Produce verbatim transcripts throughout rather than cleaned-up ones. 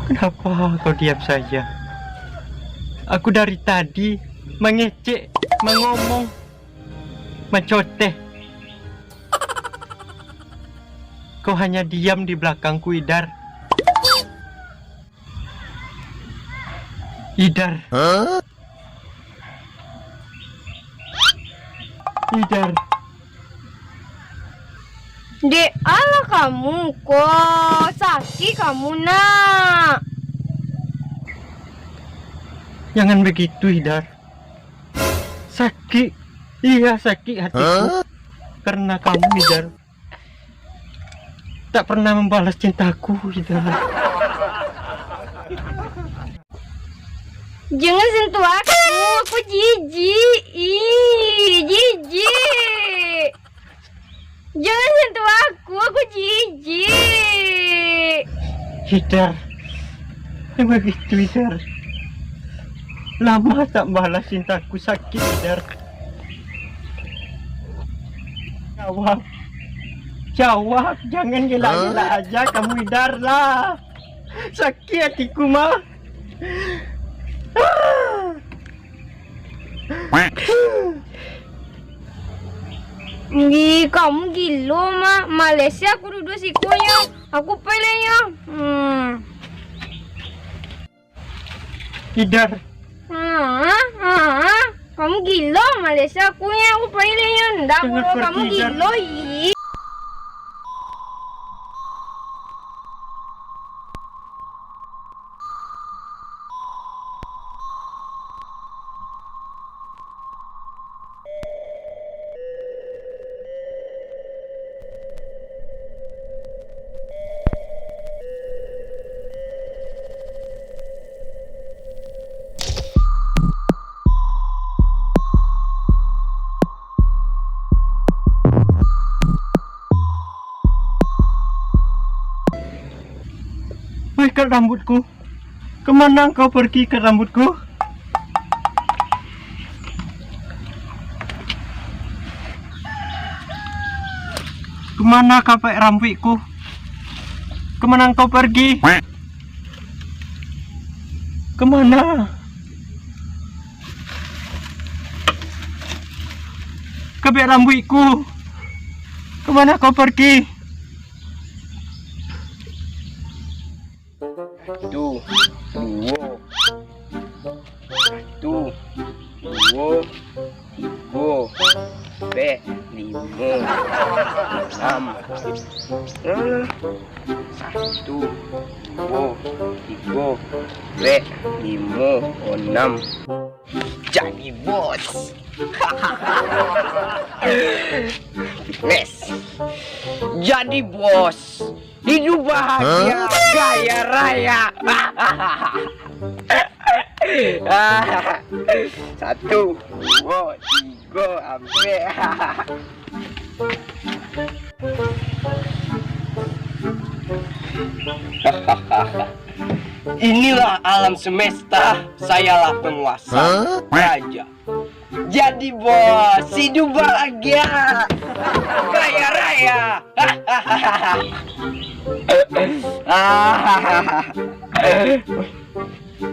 Kenapa kau diam saja? Aku dari tadi mangecek, mangomong, mancoteh. Kau hanya diam di belakangku, Idar. Idar. Idar. Dek alah kamu ko, sakik kamu nak. Jangan begitu, Idar. Sakik, iya, sakik hatiku karena kamu, Idar. Tak pernah membalas cintaku, Idar. Jangan sentuh aku, aku jijik. Ih, jijik. Jangan sentuh aku, aku jijik. Idar, jangan begitu, Idar. Lama tak balas cintaku, sakit, Idar. Jawab. Jawab, jangan gelak-gelak aja kamu, Idar, lah. Sakit hatiku, mah. Ih, kamu gilo, mah. Malaysia aku duduk sikonyo. Aku pai lai nyo. Hmm. Idar. Ah, ah, kamu gilo, Malaysia aku ni, aku pai lai nyo. Ndak, jangan bro, kamu pergi, Idar. Gilo, ih. Weh, ikat rambutku. Kemana engkau pergi, ikat rambutku? Kemana kapek rambutku? Kemana engkau pergi? Kemana? Kapek rambutku. Kemana kau pergi? Satu, duo. Satu, duo, tigo, ampek, limo, anam. Satu, duo, tigo, ampek, limo, anam. Jadi bos. Fitness. Jadi bos. Hidup bahagia, hah? Kaya raya. Satu, duo, tigo, ampek. Inilah alam semesta, sayalah penguasa, hah? Raja. Jadi bos, hidup bahagia, kaya raya.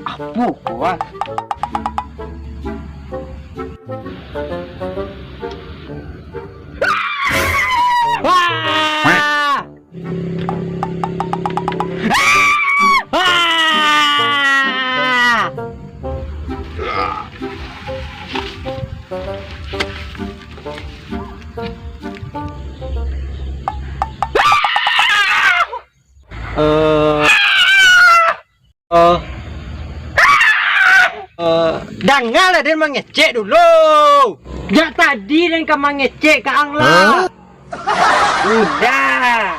Apo ko, ah? Wah! Eh, eh, eh, dangalah den mangecek dulu. Jak tadi den ka mangecek ka ang lah. Hah? Udah.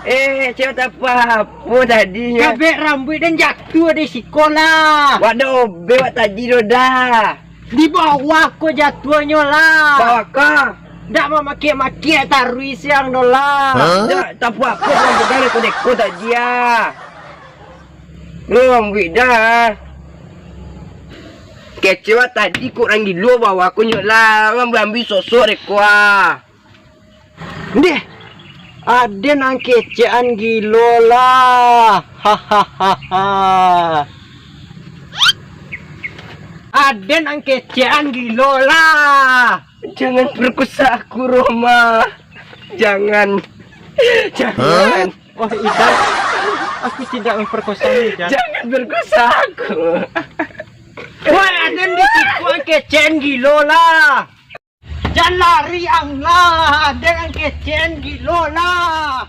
Eh, cewek tak apa-apa tadi nyo. Kabek rambuik den jatuah di siko lah. Wak dak obek wak tadi tu dah. Di bawah ko jatuahnyo lah. Bawah ko? Dak mamakiak-makiak taruih siang tu lah. Hah? Dak, tak apa-apa, urang pegang deko-deko tadi ah. Lo rambuik dah. Kecek wak tadi kok urang gilo bawah ko nyo lah. Urang ambiak sosok deko ah. Ndeh. Aden ang kecekan gilo lah. Hahaha. Aden ang kecekan gilo lah. Jangan perkosa aku, Roma. Jangan. Jangan. Wah, Idan, aku tidak memperkosamu, Idan. Jangan perkosa aku. Wah, Aden di siku ang kecekan gilo lah. Jan lari ang lah, Aden ang kecekan gilo lah.